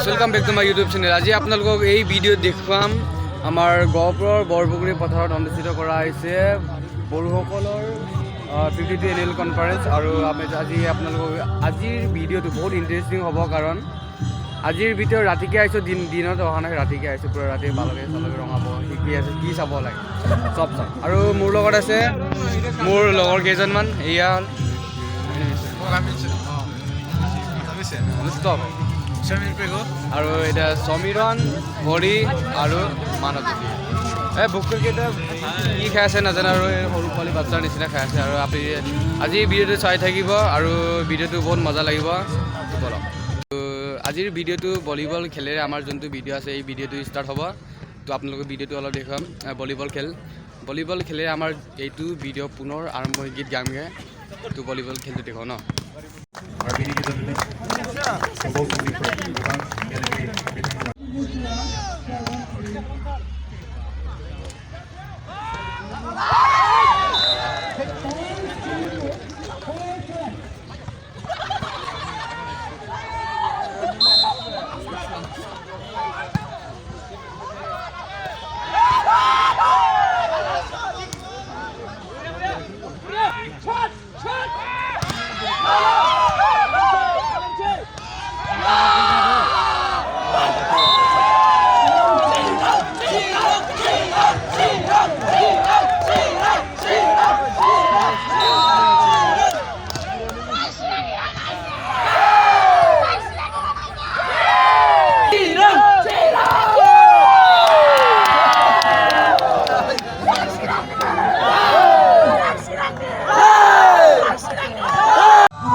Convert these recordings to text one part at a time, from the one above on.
Guys, welcome back to my YouTube channel. আজি আপোনালোকক এই ভিডিঅ'ত দেখুৱাম, আমাৰ গহপুৰৰ বৰপুখুৰী পথাৰত অনুষ্ঠিত কৰা হৈছে বড়োসকলৰ 52 এনুৱেল কনফাৰেঞ্চ। আৰু আমি আজি আপোনালোকক আজিৰ ভিডিঅ'টো বহুত ইণ্টাৰেষ্টিং হ'ব, কাৰণ আজিৰ ভিডিঅ' ৰাতিকে আহিছোঁ, দিনত অহা নাই, ৰাতিকে আহিছোঁ। পূৰা ৰাতি বালকে চালকে ৰঙাব শিকি আছে, কি চাব লাগে চব চাম। আৰু মোৰ লগত আছে মোৰ লগৰ কেইজনমান। এয়া হ'ল ষ্টপ আৰু এতিয়া সমীৰণ, হৰি আৰু মানৱজ্যোতি। এই বুকুকেইটা কি খাই আছে নাজানো, আৰু এই সৰু পোৱালি বাচ্ছাৰ নিচিনা খাই আছে। আৰু আপুনি আজি ভিডিঅ'টো চাই থাকিব আৰু ভিডিঅ'টো বহুত মজা লাগিব। বলক। তো আজিৰ ভিডিঅ'টো ভলীবল খেলেৰে আমাৰ যোনটো ভিডিঅ' আছে, এই ভিডিঅ'টো ষ্টাৰ্ট হ'ব। তো আপোনালোকে ভিডিঅ'টো অলপ দেখুৱাম। ভলীবল খেল, ভলীবল খেলেৰে আমাৰ এইটো ভিডিঅ' পুনৰ আৰম্ভ। গীত গামগৈ। তো ভলীবল খেলটো দেখুৱাওঁ ন। गोबां गेलेगिरि बिथांमोना।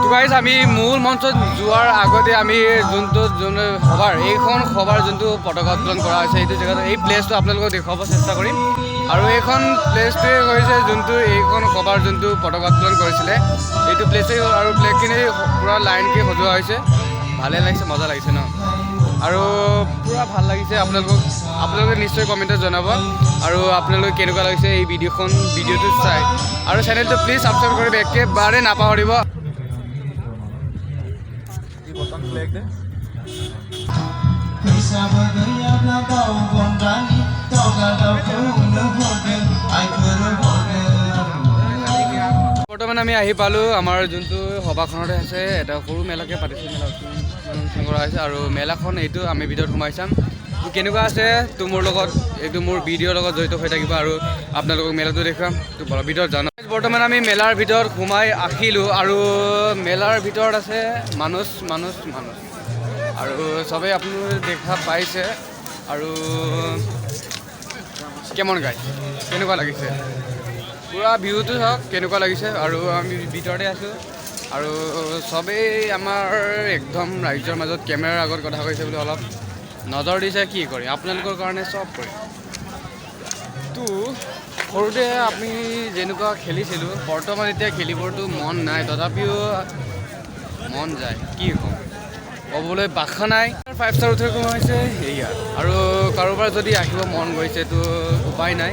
তো গাইজ, আমি মূল মঞ্চত যোৱাৰ আগতে আমি যোনটো যোন সভাৰ, এইখন সভাৰ যোনটো পতাকা উত্তোলন কৰা হৈছে, এইটো জেগাত, এই প্লেচটো আপোনালোকক দেখুৱাব চেষ্টা কৰিম। আৰু এইখন প্লেচটোৱে হৈছে যোনটো এইখন সভাৰ যোনটো পতাকা উত্তোলন কৰিছিলে, এইটো প্লেচেই। আৰু প্লেচখিনি পূৰা লাইনকৈ সজোৱা হৈছে। ভালে লাগিছে, মজা লাগিছে ন? আৰু পূৰা ভাল লাগিছে। আপোনালোকে নিশ্চয় কমেণ্টত জনাব আৰু আপোনালোকে কেনেকুৱা লাগিছে এই ভিডিঅ'খন, ভিডিঅ'টো চাই। আৰু চেনেলটো প্লিজ ছাবস্ক্ৰাইব কৰিব একেবাৰে নাপাহৰিব। फैसाबो गैयाब्ला गाव गन्द्रानि दावला दाउखौनो हरदों, आइफोर हरदों। বৰ্তমান আমি আহি পালোঁ আমাৰ যোনটো সভাখনতে আছে। এটা সৰু মেলাকে পাতিছে, মেলা অনুষ্ঠান কৰা হৈছে। আৰু মেলাখন এইটো, আমি ভিতৰত সোমাই চাম। তো কেনেকুৱা আছে, তো মোৰ লগত এইটো মোৰ ভিডিঅ'ৰ লগত জড়িত হৈ থাকিব আৰু আপোনালোকক মেলাটো দেখুৱাম। তো বলক, ভিতৰত যাওঁ। বৰ্তমান আমি মেলাৰ ভিতৰত সোমাই আহিলোঁ আৰু মেলাৰ ভিতৰত আছে মানুহ, মানুহ, মানুহ আৰু চবেই আপোনালোকে দেখা পাইছে। আৰু কেমন গাই, কেনেকুৱা লাগিছে? পূৰা ভিউটো চাওক কেনেকুৱা লাগিছে। আৰু আমি ভিতৰতে আছোঁ আৰু চবেই আমাৰ একদম ৰাইজৰ মাজত কেমেৰাৰ আগত কথা কৈছে বুলি অলপ নজৰ দিছে। কি কৰিম, আপোনালোকৰ কাৰণে চব কৰিম। তো সৰুতে আমি যেনেকুৱা খেলিছিলোঁ, বৰ্তমান এতিয়া খেলিবতো মন নাই, তথাপিও মন যায়। কি ক'ম, ক'বলৈ ভাষা নাই। ফাইভ ষ্টাৰ উঠৈ হৈছে সেয়া। আৰু কাৰোবাৰ যদি আহিব মন গৈছে, তো উপায় নাই।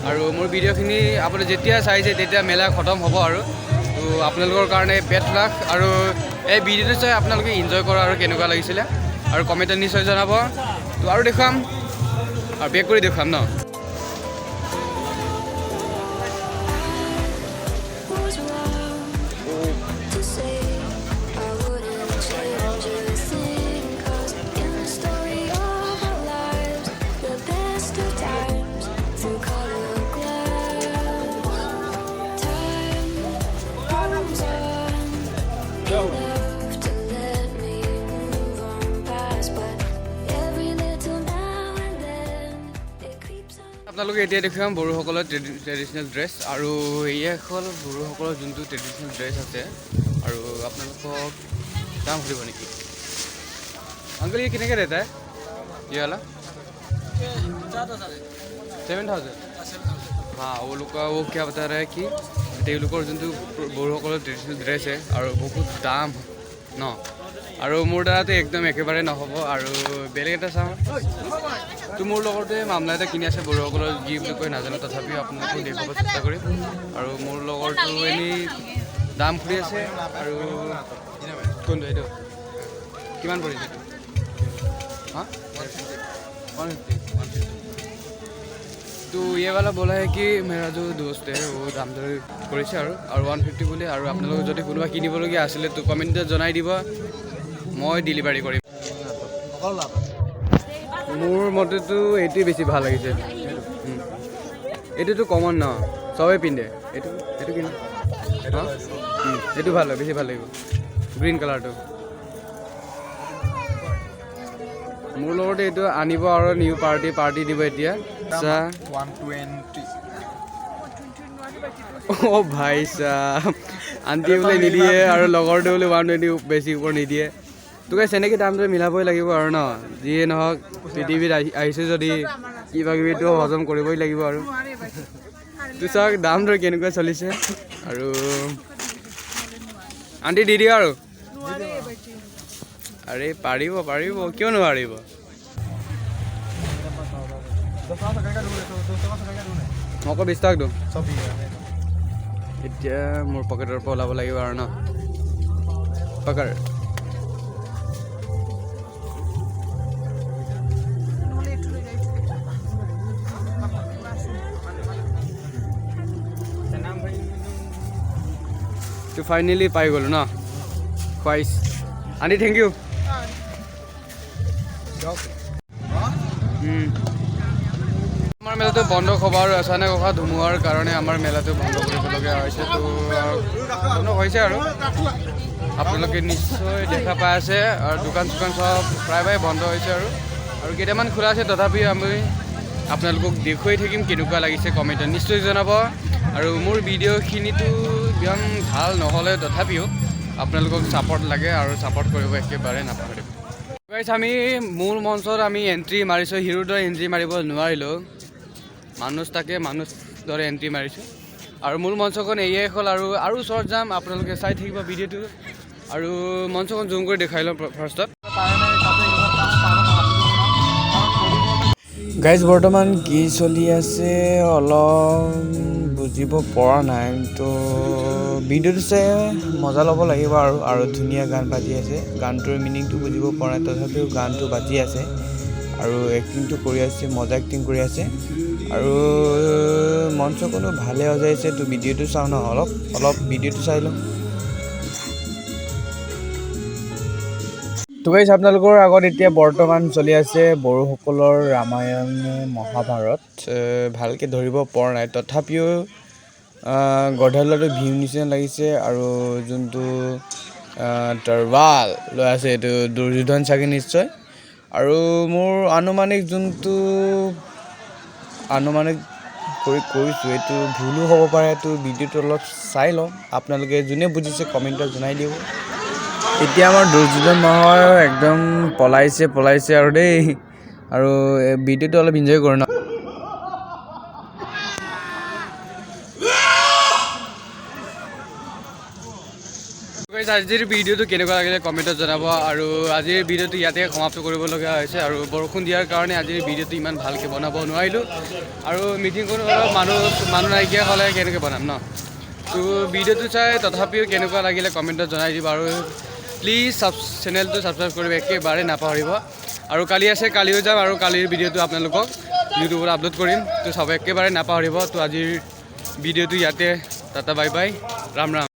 আৰু মোৰ ভিডিঅ'খিনি আপুনি যেতিয়া চাইছে, তেতিয়া মেলা খতম হ'ব। আৰু তো আপোনালোকৰ কাৰণে বেষ্ট লাক। আৰু এই ভিডিঅ'টো চাই আপোনালোকে ইনজয় কৰা আৰু কেনেকুৱা লাগিছিলে আৰু কমেণ্টত নিশ্চয় জনাব। তো আৰু দেখুৱাম আৰু বেক কৰি দেখুৱাম ন। Was wrong to say I wouldn't change a thing. 'Cause in the story of our lives, the best of times through colored glass. Time goes on enough to let me move on past, but every little now and then it creeps on. আপোনালোকে এতিয়া দেখুৱাম বড়োসকলৰ traditional dress. আৰু এয়া হ'ল বড়োসকলৰ যোনটো traditional dress আছে। আৰু আপোনালোকক দাম সুধিব নেকি? अंकल, ये कितने का रहता है ये वाला? 7000। हाँ, वो लोग का वो क्या बता रहा है कि তেওঁলোকৰ যোনটো বড়োসকলৰ ট্ৰেডিশ্যনেল ড্ৰেছ হয় আৰু বহুত দাম ন। আৰু মোৰ দ্বাৰাতো একদম একেবাৰে নহ'ব। আৰু বেলেগ এটা চাওঁ। তো মোৰ লগতে মামলা এটা কিনি আছে, বড়োসকলৰ কি বুলি কয় নাজানো, তথাপিও আপোনালোকক দেখুৱাব চেষ্টা কৰিম। আৰু মোৰ লগৰটো এনেই দাম সুধি আছে। আৰু কোনটো, এইটো কিমান পৰিছে? এইটো हाँ, 150। तो ये वाला बोला है कि मेरा जो दोस्त है वो দাম দৰ কৰিছে আৰু 150 বুলি। আৰু আপোনালোকে যদি কোনোবা কিনিবলগীয়া আছিলে তো কমেণ্টত জনাই দিব, মই ডেলিভাৰী কৰিম। মোৰ মতেতো এইটোৱে বেছি ভাল লাগিছে। এইটোতো কমন ন, চবেই পিন্ধে এইটো। এইটো কিনো। হা? এইটো ভাল হয়, বেছি ভাল লাগিব গ্ৰীণ কালাৰটো। মোৰ লগতে এইটো আনিব আৰু নিউ পাৰ্টি পাৰ্টি দিব এতিয়া। আচ্ছা। 120। অ' ভাই চাহ, আণ্টি বোলে নিদিয়ে আৰু লগৰটো বোলে 120 বেছি ওপৰ নিদিয়ে। তোকে তেনেকৈ দামটো মিলাবই লাগিব আৰু ন, যিয়ে নহওক পৃথিৱীত আহিছোঁ যদি কিবা কিবিতো হজম কৰিবই লাগিব আৰু। তো চাওক দাম দৰ কেনেকুৱা চলিছে। আৰু আণ্টি দি দিয়া আৰু। আৰে পাৰিব পাৰিব, কিয় নোৱাৰিব? মই আকৌ 20 টকা দিওঁ। এতিয়া মোৰ পকেটৰ পৰা ওলাব লাগিব আৰু ন, পকৰ। তো ফাইনেলি পাই গ'লোঁ ন খুৱাইছ। Aunty thank you. আমাৰ মেলাটো বন্ধ হ'ব আৰু আচানক অহা ধুমুহাৰ কাৰণে আমাৰ মেলাটো বন্ধ কৰিবলগীয়া হৈছে। তো বন্ধ হৈছে আৰু আপোনালোকে নিশ্চয় দেখা পাই আছে। আৰু দোকান চোকান চব প্ৰায়ভাগে বন্ধ হৈছে আৰু কেইটামান খোলা আছে। তথাপিও আমি আপোনালোকক দেখুৱাই থাকিম। কেনেকুৱা লাগিছে কমেণ্টত নিশ্চয় জনাব। আৰু মোৰ ভিডিঅ'খিনিতো ইমান ভাল নহ'লে তথাপিও আপোনালোকক ছাপৰ্ট লাগে আৰু ছাপৰ্ট কৰিব একেবাৰে নাপাহৰিব। গাইছ, আমি মূল মঞ্চত আমি এণ্ট্ৰি মাৰিছোঁ। হিৰোৰ দৰে এণ্ট্ৰি মাৰিব নোৱাৰিলোঁ, মানুহ তাকে মানুহ দৰে এণ্ট্ৰি মাৰিছোঁ। আৰু মূল মঞ্চখন এয়াই হ'ল আৰু ওচৰত যাম, আপোনালোকে চাই থাকিব ভিডিঅ'টো। আৰু মঞ্চখন জুম কৰি দেখাই লওঁ ফাৰ্ষ্টত। গাইজ, বৰ্তমান কি চলি আছে অলপ বুজিব পৰা নাই, তো ভিডিঅ'টো চাই মজা ল'ব লাগিব আৰু ধুনীয়া গান বাজি আছে, গানটোৰ মিনিংটো বুজিব পৰা নাই, তথাপিও গানটো বাজি আছে আৰু এক্টিংটো কৰি আছে, মজা এক্টিং কৰি আছে। আৰু মঞ্চখনো ভালে সজাইছে। তো ভিডিঅ'টো চাওঁ ন, অলপ অলপ ভিডিঅ'টো চাই লওঁ। তো গাইজ, আপোনালোকৰ আগত এতিয়া বৰ্তমান চলি আছে বড়োসকলৰ ৰামায়ণ মহাভাৰত। ভালকৈ ধৰিব পৰা নাই, তথাপিও গধূলাটো ভীম নিচিনা লাগিছে। আৰু যোনটো তৰৱাল লৈ আছে এইটো দুৰ্যোধন চাগে নিশ্চয়। আৰু মোৰ আনুমানিক যোনটো আনুমানিক কৰি কৈছোঁ এইটো ভুলো হ'ব পাৰে, তো ভিডিঅ'টো অলপ চাই লওঁ। আপোনালোকে যোনে বুজিছে কমেণ্টত জনাই দিব। এতিয়া আমাৰ দুৰ্যোধন মহৰ একদম পলাইছে পলাইছে আৰু দেই। আৰু ভিডিঅ'টো অলপ এনজয় কৰোঁ ন। আজিৰ ভিডিঅ'টো কেনেকুৱা লাগিলে কমেণ্টত জনাব। আৰু আজিৰ ভিডিঅ'টো ইয়াতে সমাপ্ত কৰিবলগীয়া হৈছে। আৰু বৰষুণ দিয়াৰ কাৰণে আজিৰ ভিডিঅ'টো ইমান ভালকৈ বনাব নোৱাৰিলোঁ। আৰু মিটিংখনো অলপ মানুহ নাইকিয়া হ'লে কেনেকৈ বনাম ন। তো ভিডিঅ'টো চাই তথাপিও কেনেকুৱা লাগিলে কমেণ্টত জনাই দিব। আৰু প্লিজ চেনেলটো ছাবস্ক্ৰাইব কৰিব একেবাৰে নাপাহৰিব। আৰু কালি আছে, কালিও যাম আৰু কালিৰ ভিডিঅ'টো আপোনালোকক ইউটিউবত আপলোড কৰিম, তো চাব একেবাৰে নাপাহৰিব। তো আজিৰ ভিডিঅ'টো ইয়াতে, tata bye bye, Ram Ram.